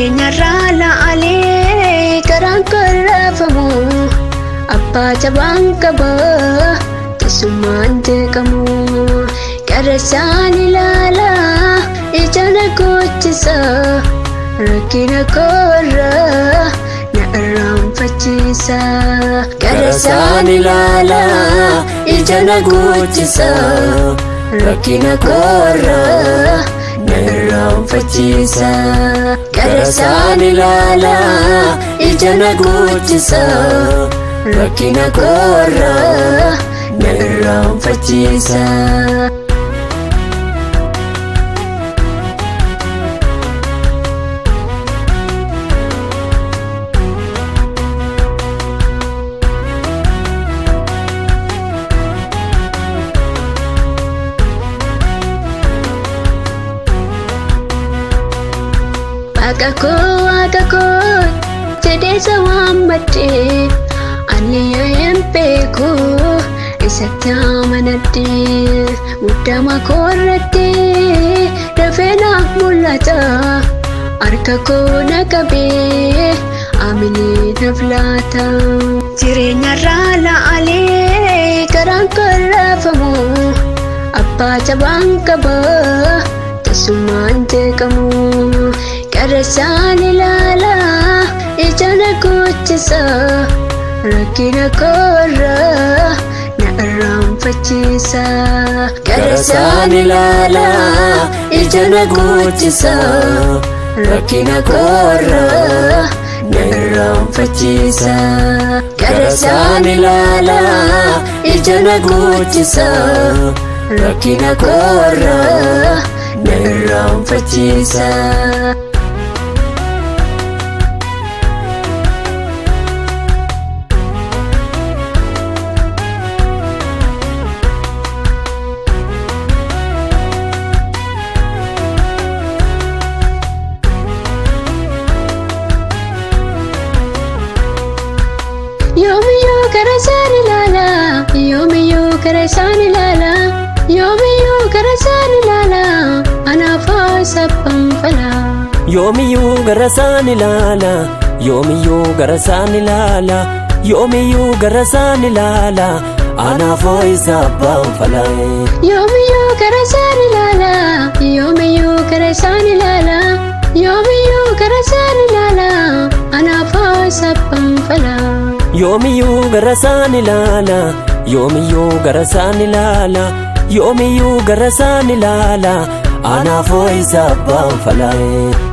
Jireenyarraa laalee karaan korraafamu abbaa jabaan qaba tasummaan jeeqamu. Gara isaan ilaalaa ija na gochisa rakkina koorraa na irraanfachiisa. Gara isaan ilaalaa ija na gochisa rakkina koorraa na irraanfachiisa. Gara isaan ilaalaa ija na gochisa rakkina koorraa na irraanfachiisa. Waaqa koo waaqa koo jedhee isa waammadhee ani hin beeku isatti amanadhee muddama koo irratti dafee naaf mul'ata harka koo na qabee aminee naaf laata. Jireenyarraa laalee karaan korraafamu abbaa jabaan qaba tasummaan jeeqamu. Gara isaan ilaalaa ija na gochisa rakkina koorraa na irraanfachiisa. Gara isaan ilaalaa ija na gochisa rakkina koorraa na irraanfachiisa. Gara isaan ilaalaa ija na gochisa rakkina koorraa na irraanfachiisa. Yoomiyyuu gara isaan ilaalaa yoomiyyuu gara isaan ilaalaa yoomiyyuu gara isaan ilaalaa anaaf sabbaan falaa. Yoomiyyuu gara isaan ilaalaa yoomiyyuu gara isaan ilaalaa yoomiyyuu gara isaan ilaalaa anaaf sabbaan falaa. Yoomiyyuu gara isaan ilaalaa yoomiyyuu gara isaan ilaalaa yoomiyyuu gara isaan ilaalaa anaaf sabbaan falaa. Yoomiyyuu gara isaan ilaalaa yoomiyyuu gara isaan ilaalaa yoomiyyuu gara isaan ilaalaa anaaf sabbaan falaa.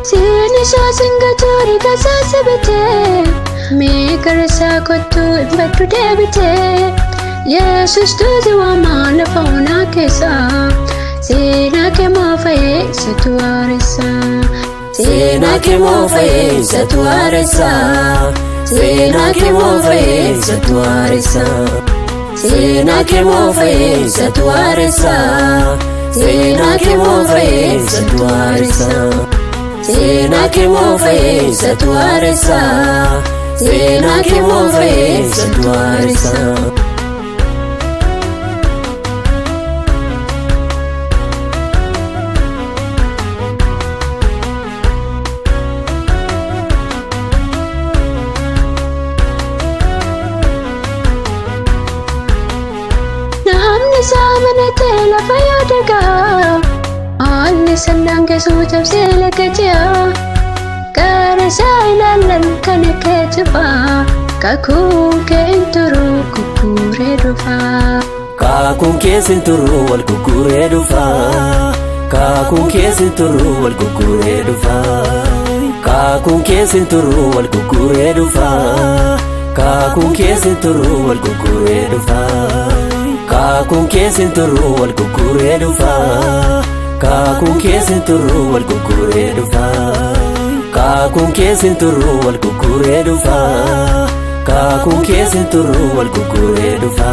Seenishaa singatoori gasaasa bitee mee gara isaa kottuu hin baddu deebitee Yesuus tuuti waamaa lafa onaa keessa seenaa kee moofa'ee isatu haaressa. Seenaa kee moofa'ee isatu haaressa. Seenaa kee moofa'ee isatu haaressa. Seenaa kee moofa'ee isatu haaressa. Seenaa kee moofa'ee isatu haaressa. Seenaa kee moofa'ee isatu haaressa. Seenaa kee moofa'ee isatu haaressa. Namni isaa amanatee lafa yoo dagaa haalli sannaan keessuu cabsee laga ji'a. Gara isaa ilaalan kan kee jibaa kakuun kee hin turu gurguree dhufa. Kaakuun keessa hin turu wal gurguree dhufa. Kaakuun keessa hin turu wal gurguree dhufa. Kaakuun keessa hin turu wal gurguree dhufa. Kaakuun keessa hin turu wal gurguree dhufa. Kaakuun keessa hin turu wal gurguree dhufa. Kaakuun keessa hin turu wal gurguree dhufa. Kaakuun keessa hin turu wal gurguree dhufa. Kaakuun keessa hin turu wal gurguree dhufa.